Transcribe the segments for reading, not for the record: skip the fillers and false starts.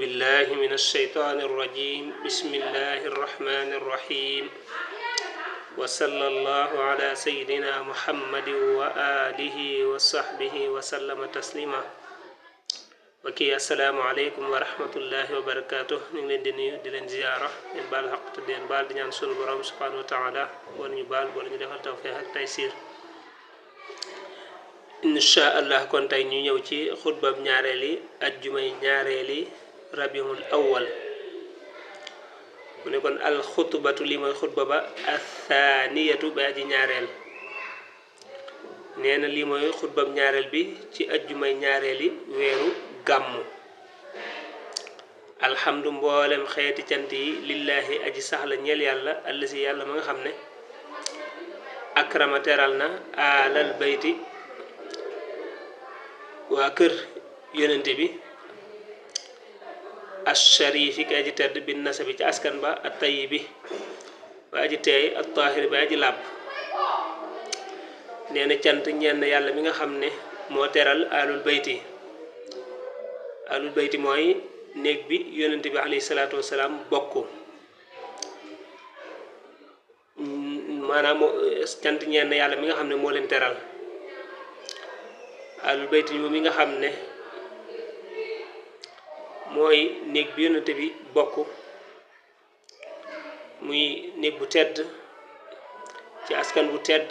بالله من الشيطان الرجيم بسم الله الرحمن الرحيم وصلى الله على سيدنا محمد وآله وصحبه وسلم تسليما وكي السلام عليكم ورحمة الله وبركاته ñu ngi leen di nuyu di leen ziyaara leen baal xaq te leen baal di ñaan sunu borom subhanahu wa taala wala ñu baal wala ñu defal tawfiq ak taysir insha allah kon tey ñu ñëw ci xutbab ñaareeli ajjumay ñaareeli rabiul awwal mu ne kon al xutbatu li mooy xutba ba athaniyatu ba aji ñaareel nee na lii mooy xutbab ñaareel bi ci ajjumay ñaareeli weeru gàmmu alhamdu mboolem xeeti cant yi lillahi aji saxla ñeel yàlla allasi yàlla ma nga xam ne akrama teral na alal bayti waa kër yonente bi asharifi ka aji tedd bin nasabi ci askan ba at tayyibi ba aji teey at tahir ba aji làpp nee na cant ñenn yàlla mi nga xam ne moo teral alul bayti mooy néeg bi yonente bi alayhi salaatu wasalaam bokk maanaam cant ñenn yàlla mi nga xam ne moo leen teral alul bayti moom mi nga xam ne mooy néeg bi yonente bi bokk muy néeg bu tedd ci askan bu tedd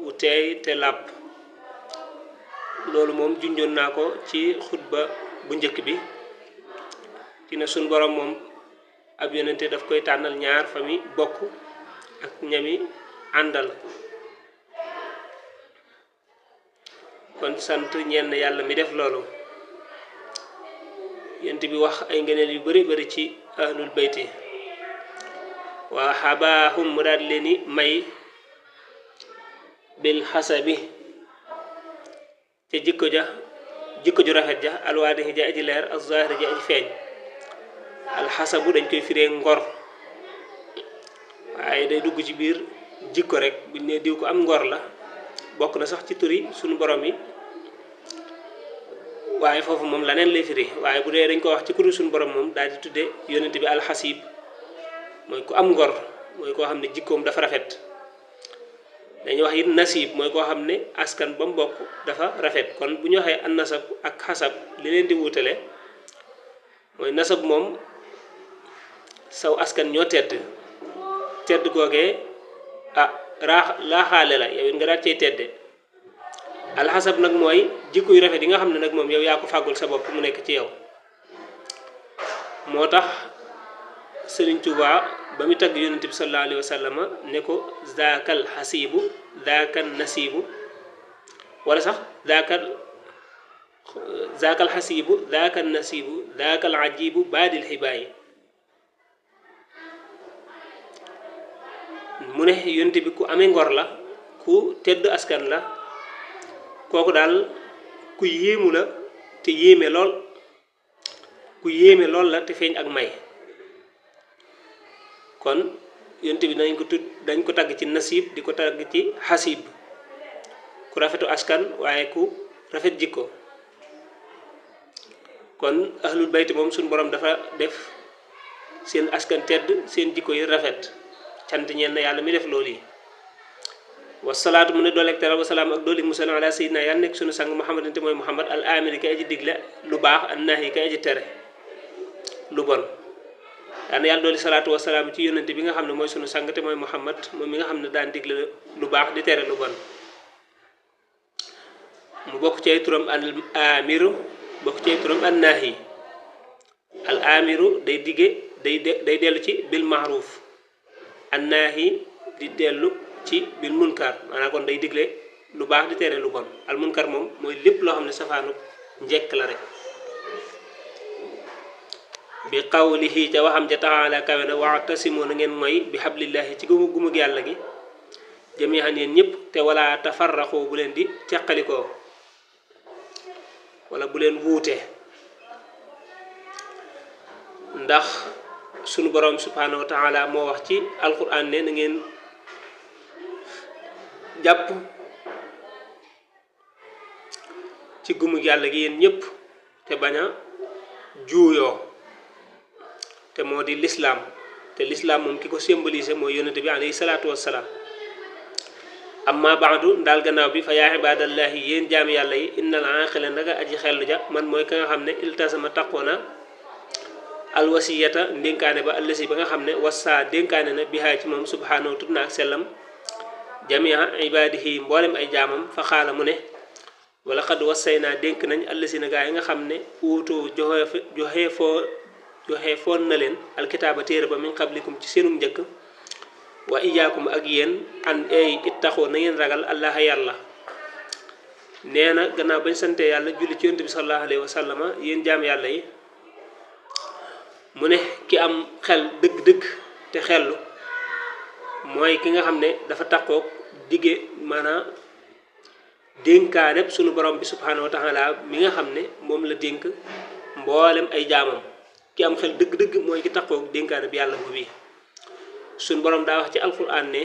bu teey te làpp loolu moom junjoon naa ko ci xutba bu njëkk bi dina sun borom moom ab yonente daf koy tànnal ñaar fa mi bokk ak ñami àndal kon sant ñenn yàlla mi def loolu yent bi wax ay ngëneel yu bari bari ci ahlul bayti waa xabaahum mu daal leen i may bil xasabi ca jikko ju rafet ja alwaadihi ja aji leer az-zaahiri ja aji feeñ alxasabu dañ koy firee ngor waaye day dugg ci biir jikko rek buñ ne diw ko am ngor la bokk na sax ci turi suñu borom yi waaye foofu moom laneen lay firi waaye bu dee dañ ko wax ci kuru suñu borom moom daal di tudde yonent bi alxasib mooy ku am ngor mooy koo xam ne jikkoom dafa rafet dañuy wax it nasib mooy koo xam ne askan ba mu bokk dafa rafet kon bu ñu waxee an nasab ak xasab li leen di wutale mooy nasab moom saw askan ñoo tedd googee laaxaale la yow it nga daal cay tedde alxasab nag mooy jikko yu rafet yi nga xam ne nag moom yow yaa ko fàggul sa bopp mu nekk ci yow moo tax Sëriñ Tuubaa ba mu tagg yonent bi sallallahu alayhi wa sallam ne ko zaakal xasiibu zaakal nasiibu wala sax zaakal xasiibu zaakal nasiibu zaakal ajiibu baadil xibaayi mu ne yonent bi ku amee ngor la ku tedd askan la kooku daal ku yéemu la te yéeme lool la te feeñ ak may kon yonent bi dañ ko tagg ci nasib di ko tagg ci xasib ku rafetu askan waaye ku rafet jikko kon ahlul bayti moom suñu borom dafa def seen askan tedd seen jikko yi rafet cant ñeen na yàlla mi def loolu yi wasalaatu mu ne dooleeg teral wasalaam ak dooli musal ala sayyidina yàlla nekk sunu sang muhammadin te mooy muhammad al amiri kay aji digle lu baax an naahi kay aji tere lu bon daana yàlla dooli salaatu wasalaam ci yonente bi nga xam ne mooy sunu sang te mooy muhammad moom mi nga xam ne daan digle lu baax di tere lu bon mu bokk ci ay turam al amiru bokk ci ay turam an naahi al amiru day dige day dellu ci bil maaruf an naahi di dellu ci bil munkar maanaam kon day digle lu baax di tere lu bon al munkar moom mooy lépp loo xam ne safaanu njekk la rek bi qawlihi ca waxam ja taala kawe na wa'tasimu na ngeen mooy bi hablillahi ci gumug yàlla gi jami'an yéen ñëpp te wala tafarraqu bu leen di teqalikoo wala bu leen wuute ndax sunu borom subhanahu wa taala moo wax ci alquran ne na ngeen jàpp ci gumug yàlla gi yéen ñëpp te bañ a juuyoo te moo di lislaam te lislaam moom ki ko symbolisé mooy yonente bi alayhi salaatu wassalaam amma baadu ndaal gannaaw bi fa yaa ibadallahi yéen jaami yàlla yi innal aaqila naka aji xellu ja man mooy ka nga xam ne iltasama taqoona alwasiyata ndénkaane ba allasi ba nga xam ne wassa dénkaane na bihaa ci moom subhaanahu tudd na ak sellam jamia ibadihi mboolem ay jaamam fa xaala mu ne wala xad wassay naa dénk nañ allasi na gaa yi nga xam ne uutu joxe foon na leen alkitaaba téere ba min qablikum ci seenu njëkk wa iyaakum ak yéen an ay ittaxoo na ngeen ragal allah yàlla nee na gannaaw bañ sante yàlla julli ci yonent bi sallallahu alayhi wa sallama yéen jaam yàlla yi mu ne ki am xel dëgg-dëgg te xellu mooy ki nga xam ne dafa taqoog dige maanaam dénkaaneb sunu borom bi subhanahu wa taala mi nga xam ne moom la dénk mboolem ay jaamam ki am xel dëgg-dëgg mooy ki taqoog dénkaaneb yàlla bu bi sunu borom daa wax ci alquran ne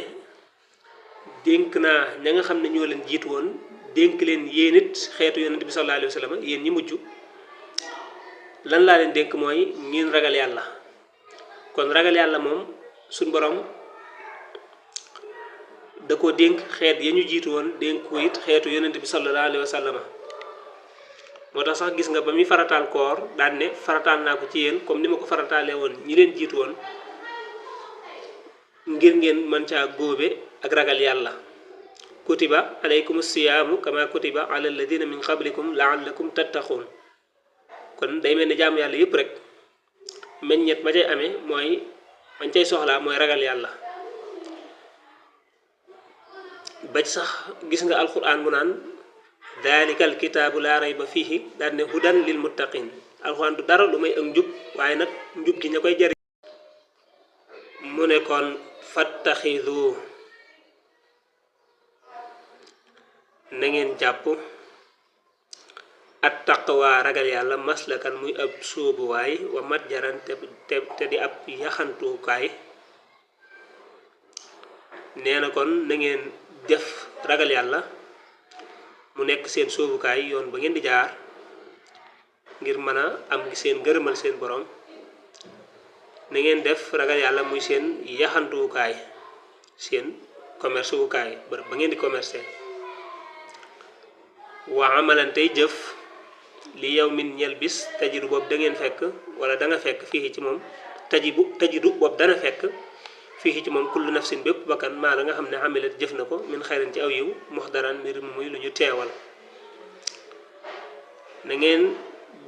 dénk naa ña nga xam ne ñoo leen jiitu woon dénk leen yéen it xeetu yonent bi sallallahu alayhi wa sallam yéen ñi mujj lan laa leen dénk mooy ngeen ragal yàlla kon ragal yàlla moom suñ borom da ko dénk xeet ya ñu jiitu woon dénk ko it xeetu yonent bi sallallahu alayhi wa sallam moo tax sax gis nga ba muy farataal koor daan ne farataal naa ko ci yéen comme ni ma ko farataalee woon ñi leen jiitu woon ngir ngeen mën caa góobe ak ragal yàlla kutiba alaykum siyaamu kama kutiba ala alladina min qablikum laallakum tattaquun kon day mel ni jaamu yàlla yëpp rek meññet ma cay amee mooy mañ cay soxlaa mooy ragal yàlla ba sax gis nga alquran mu naan dalika alkitaabu laa rayba fiihi daan ne hudan lil muttaqin alquran du dara lu may ak njub waaye nag njub gi ña koy jariñ mu ne kon fattaxidu na ngeen jàpp at taqwa ragal yàlla maslakan muy ab sóobuwaay wa matjaran te di ab yaxantukaay nee na kon na ngeen def ragal yàlla mu nekk seen sóobukaay yoon ba ngeen di jaar ngir mën a am seen gërëmal seen borom na ngeen def ragal yàlla muy seen yaxantukaay seen commerce wukaay bërëb ba ngeen di commercer wa amalan tey jëf li yow min ñel bis tajidu boobu da ngeen fekk wala da nga fekk fii ci moom tajidu boobu dana fekk fii ci moom kullu nafsin bépp bakkan maa la nga xam ne amilat jëf na ko min xayrin ci aw yiw muxdaran mbir muy lu ñu teewal na ngeen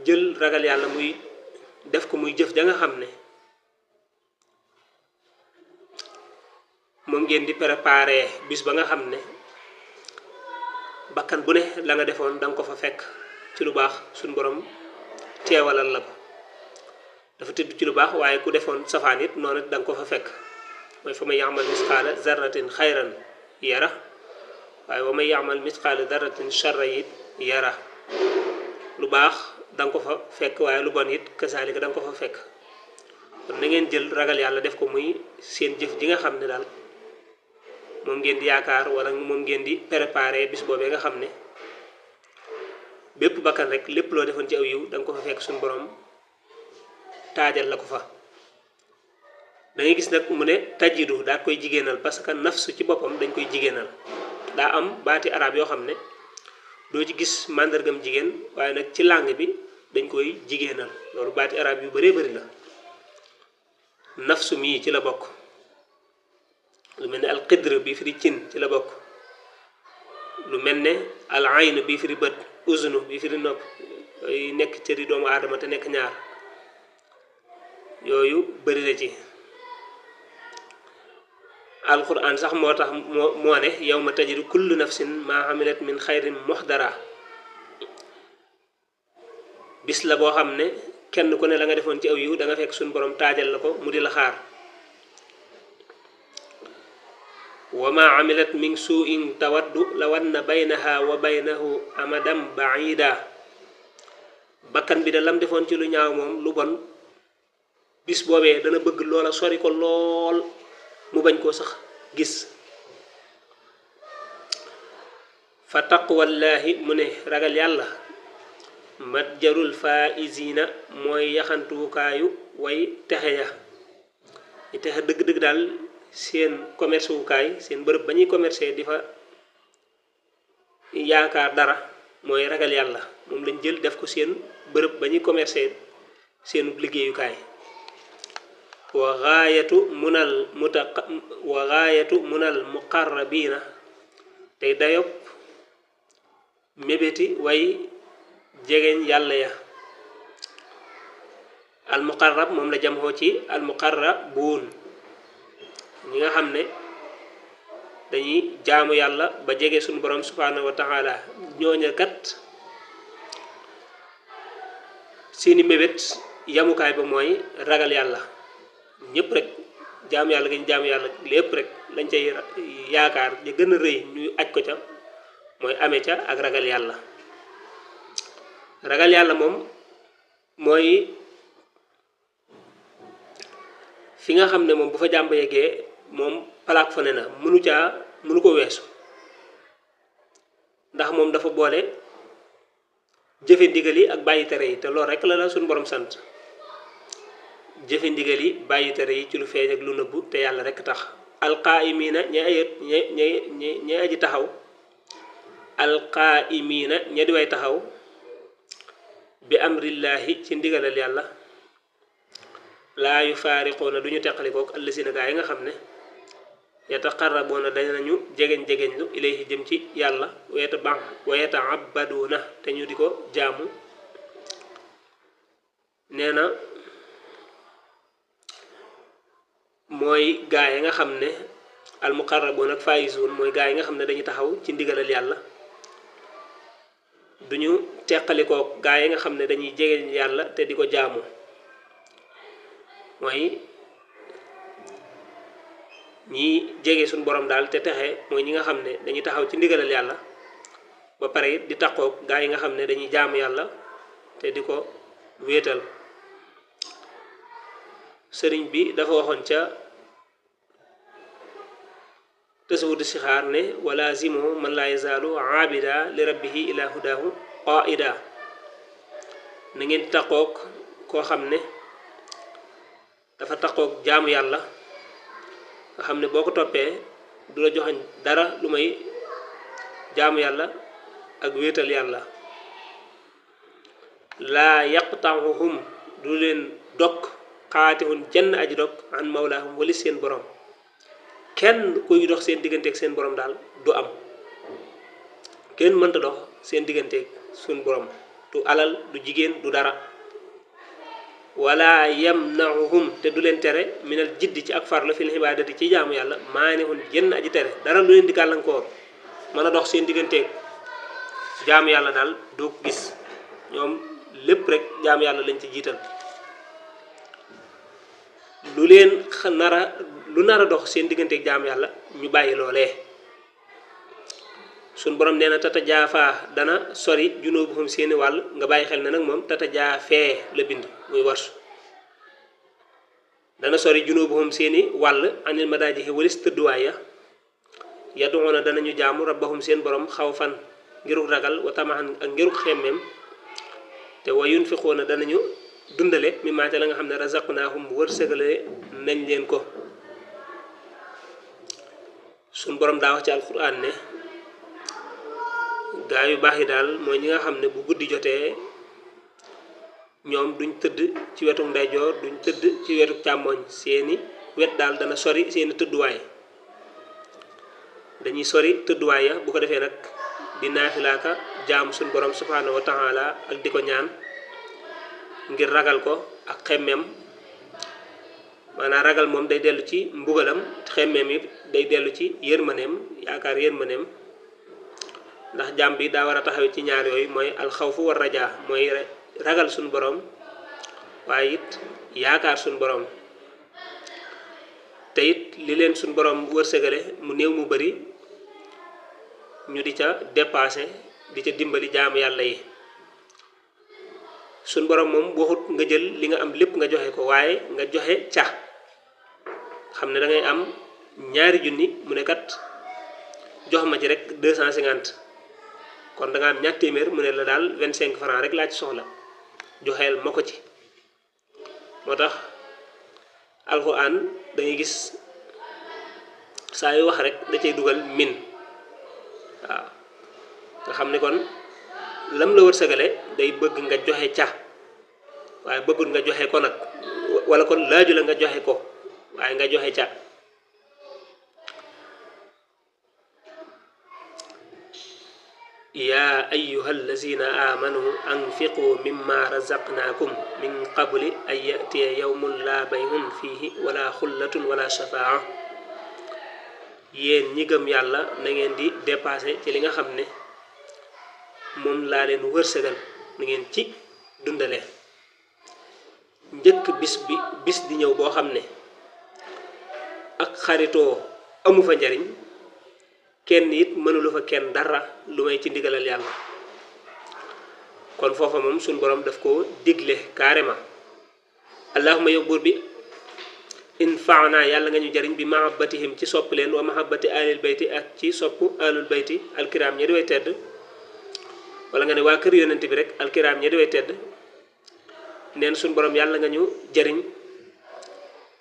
jël ragal yàlla muy def ko muy jëf ja nga xam ne moom ngeen di préparer bis ba nga xam ne bakkan bu ne la nga defoon da nga ko fa fekk ci lu baax suñ borom teewalal la ko dafa tëdd ci lu baax waaye ku defoon safaan it noonu da nga ko fa fekk mooy fa may ya'mal misqaala zarratin xayran yara waaye wa may ya'mal misqaala zarratin sharran it yara lu baax da nga ko fa fekk waaye lu bon it kasaalika da nga ko fa fekk kon na ngeen jël ragal yàlla def ko muy seen jëf ji nga xam ne daal moom ngeen di yaakaar wala moom ngeen di préparer bis boobee nga xam ne bépp bakkan rek lépp loo defoon ci aw yiw da nga ko fa fekk suñu borom taajal la ko fa da ngay gis nag mu ne tajidu daa koy jigéenal parce que nafsu ci boppam dañ koy jigéenal daa am baati arab yoo xam ne doo ci gis màndargam jigéen waaye nag ci langue bi dañ koy jigéenal loolu baati arab yu bëree bëri la nafsu mii ci la bokk lu mel ne al qidr bi firi cin ci la bokk lu mel ne al ayn bi firi bët uznu bi firi nopp yooyu nekk cëri doomu aadama te nekk ñaar yooyu bëri na ci alquran sax moo tax moo ne yawma tajidu kullu nafsin ma amilat min xayrin muxdara bis la boo xam ne kenn ku ne la nga defoon ci aw yiw da nga fekk suñu borom taajal la ko mu di la xaar wa ma amilat min suu'in tawaddu law anna baynaha wa baynahu amadan baida bakkan bi da lam defoon ci lu ñaaw moom lu bon bis boobee dana bëgg loola sori ko lool mu bañ koo sax gis fa taqwallahi mu ne ragal yàlla matjarul faizina mooy yaxantuwukaayu way texe ya ñi texe dëgg-dëgg daal seen commerce wukaay seen bërëb ba ñuy commercer di fa yaakaar dara mooy ragal yàlla moom lañ jël def ko seen bërëb ba ñuy commercer seen liggéeyukaay wa gaayatu munal muqarrabina tey dayob mébéti way jegeñ yàlla ya al muqarrab moom la jam xoo ci al muqarrabuun ñi nga xam ne dañuy jaamu yàlla ba jege suñu borom subhanahu wa taala ñooña kat seeni mébét yamukaay ba mooy ragal yàlla ñëpp rek jaamu yàlla gi ñu jaamu yàlla lépp rek lañ cay yaakaar di gën a rëy ñu aj ko ca mooy amee ca ak ragal yàlla moom mooy fi nga xam ne moom bu fa jàmb yeggee moom palaak fa ne na mënu ko weesu ndax moom dafa boole jëfe ndigal yi ak bàyyi tere yi te loolu rek la suñu borom sant jëfe ndigal yi bàyyi tere yi ci lu feeñ ak lu nëbbu te yàlla rek tax alqaa'imiina ña aji taxaw alqaa'imiina ña di way taxaw bi amrillahi ci ndigalal yàlla laa yufaariquuna duñu teqalikook allazina gaa yi nga xam ne yataqarrabuuna danañu jegeñ lu ilayhi jëm ci yàlla wa yata'abbaduuna te ñu di ko jaamu nee na mooy gaa yi nga xam ne almuqarrabuuna ak faa'izuun mooy gaa yi nga xam ne dañuy taxaw ci ndigalal yàlla duñu teqalikook gaa yi nga xam ne dañuy jegeñ yàlla te di ko jaamu mooy ñi jege suñu borom daal te texe mooy ñi nga xam ne dañuy taxaw ci ndigalal yàlla ba pare it di taqoog gaa yi nga xam ne dañuy jaamu yàlla te di ko wéetal sëriñ bi dafa waxoon ca tasawudu sixaar ne wala zimu man laa yazaalu aabida li rabbihi ila hudahu qaida na ngeen taqoog koo xam ne dafa taqoog jaamu yàlla nga xam ne boo ko toppee du la joxañ dara lu may jaamu yàlla ak wéetal yàlla laa yaqta'uhum du leen dog xaatihun jenn aji dog an mawlaahum wali seen borom kenn kuy dox seen digganteeg seen borom daal du am kenn mënta dox seen digganteeg suñ borom du alal du jigéen du dara wala yamna'uhum te du leen tere minal jiddi ci ak farla fil ibaadati ci jaamu yàlla maanihun jenn aji tere dara lu leen di gàllankoor mën a dox seen digganteeg jaamu yàlla daal doo ko gis ñoom lépp rek jaamu yàlla lañ ci jiital lu nar a dox seen digganteeg jaamu yàlla ñu bàyyi loolee suñ borom nee na tata jaafaa dana sori junubuhum seeni wàll nga bàyyi xel ne nag moom tata jaafee la bind muy warsu dana sori junubuhum seeni wàll anil madaajihi walis tëdduwaay ya yad'uuna danañu jaamu rabbahum seen borom xawfan ngiruk ragal wa tamahan ak ngiruk xemmeem te wa yunfiquuna danañu dundale mi maate la nga xam ne razaqnaahum wërsëgale nañ leen ko suñ borom daa wax ci alquran ne gaa yu baax yi daal mooy ñi nga xam ne bu guddi jotee ñoom duñ tëdd ci wetu ndeyjoor duñ tëdd ci wetu càmmoñ seeni wet daal dana sori seeni tëdduwaay dañuy sori tëdduwaay ya bu ko defee nag di naafilaaka jaam suñ borom subhanahu wa taala ak di ko ñaan ngir ragal ko ak xemmeem maanaam ragal moom day dellu ci mbugalam xemmeem yi day dellu ci yërmaneem yaakaar yërmaneem ndax jaam bi daa war a taxaw ci ñaar yooyu mooy alxawfu war rajaa mooy ragal suñ borom waaye it yaakaar suñ borom te it li leen suñ borom wërsëgale mu néew mu bari ñu di ca dépassé di ca dimbali jaamu yàlla yi suñ borom moom waxut nga jël li nga am lépp nga joxe ko waaye nga joxe ca xam ne da ngay am ñaari junni mu ne kat jox ma ci rek 250 kon da nga am ñatt téeméer mu ne la daal 25 francs rek laa ci soxla joxeel ma ko ci moo tax alquran da ngay gis saa yu wax rek da cay dugal min waaw nga xam ne kon lam la wërsëgale day bëgg nga joxe ca waaye bëggul nga joxe ko nag wala kon laaju la nga joxe ko waaye nga joxe ca يا أيها الذين آمنوا أنفقوا مما رزقناكم من قبل أن يأتي يوم لا بيع فيه ولا خلة ولا شفاعة yéen ñi gëm yàlla na ngeen di dépasser ci li nga xam ne moom laa leen wërsëgal na ngeen ci dundale njëkk bis di ñëw boo xam ne ak xaritoo amu fa njariñ kenn it mënulu fa kenn dara lu may ci ndigalal yàlla kon foofa moom suñ borom daf ko digle carrément allahumma yow buur bi infaana yàlla nga ñu jariñ bi mahabbatihim ci sopp leen wa mahabbati alil bayti ak ci sopp alul bayti alkiram ñi di way tedd wala nga ne waa kër yonent bi rek alkiram ñi di way tedd neen suñ borom yàlla nga ñu jariñ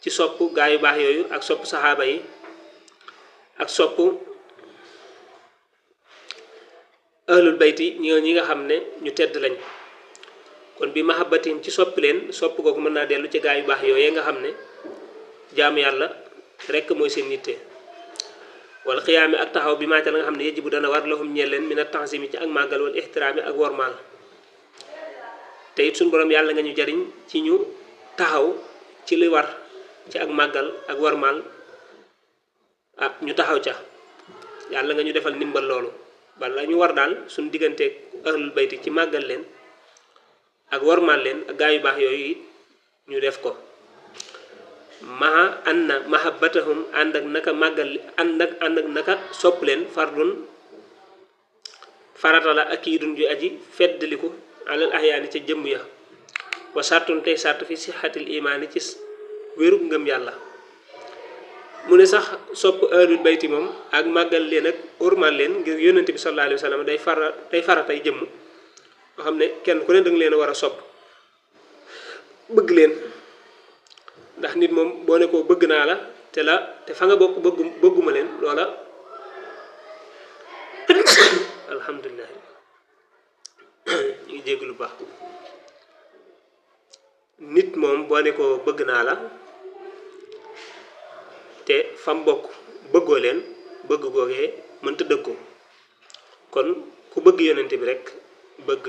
ci sopp gaa yu baax yooyu ak sopp saxaaba yi ak sopp ahlul bayti ñi nga xam ne ñu tedd lañ kon bi mahabbatihim ci sopp leen sopp googu mën naa dellu ci gaa yu baax yooyu nga xam ne jaamu yàlla rek mooy seen yitte wala xiyaami ak taxaw bi maatal nga xam ne yajibu dana war lahum ñeel leen min at-ta'zimi ci ak màggal wala ixtiraami ak wormaal te it suñu borom yàlla nga ñu jariñ ci ñu taxaw ci li war ci ak màggal ak wormaal ñu taxaw ca yàlla nga ñu defal ndimbal loolu bala ñu war daal suñu digganteeg ahlul bayti ci màggal leen ak wormaal leen ak gaa yu baax yooyu it ñu def ko maha anna mahabbatahum ànd ak naka màggal ànd ak naka sopp leen fardun farata la akiidun ju aji feddaliku alal ahyaani ca jëmm ya wa sartun tey sart fi sixatil imaani ci wérug ngëm yàlla mu ne sax sopp ahlul bayti moom ak màggal leen ak ormal leen ngir yónnent bi sallallahu alayhi wa sallam day faratay jëmm nga xam ne kenn ku ne danga leen a war a sopp bëgg leen ndax nit moom boo ne ko bëgg naa la te fa nga bokk bëgguma leen loola alhamdulilah ñu ngi jégg lu baax nit moom boo ne ko bëgg naa la te fam bokk bëggoo leen bëgg googee mënta dëgg ko kon ku bëgg yonent bi rek bëgg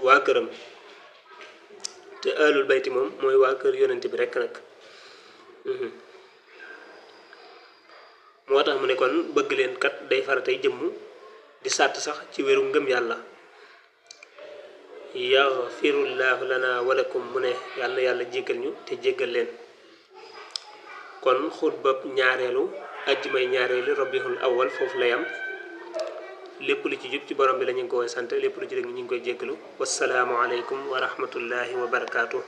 waa këram te ahlul bayti moom mooy waa kër yonent bi rek nag moo tax mu ne kon bëgg leen kat day faratay jëmm di sàtt sax ci wéru ngëm yàlla yaxfirullahu lana walakum mu ne yàlla yàlla jéggal ñu te jéggal leen kon xutbab ñaareelu ajjumay ñaareelu rabiul awal foofu lay am lépp lu ci jub ci borom bi la ñu ngi koy sant lépp lu ci dëgg ñu ngi koy jéggalu wassalaamu aleykum wa rahmatullahi wa barakaatuh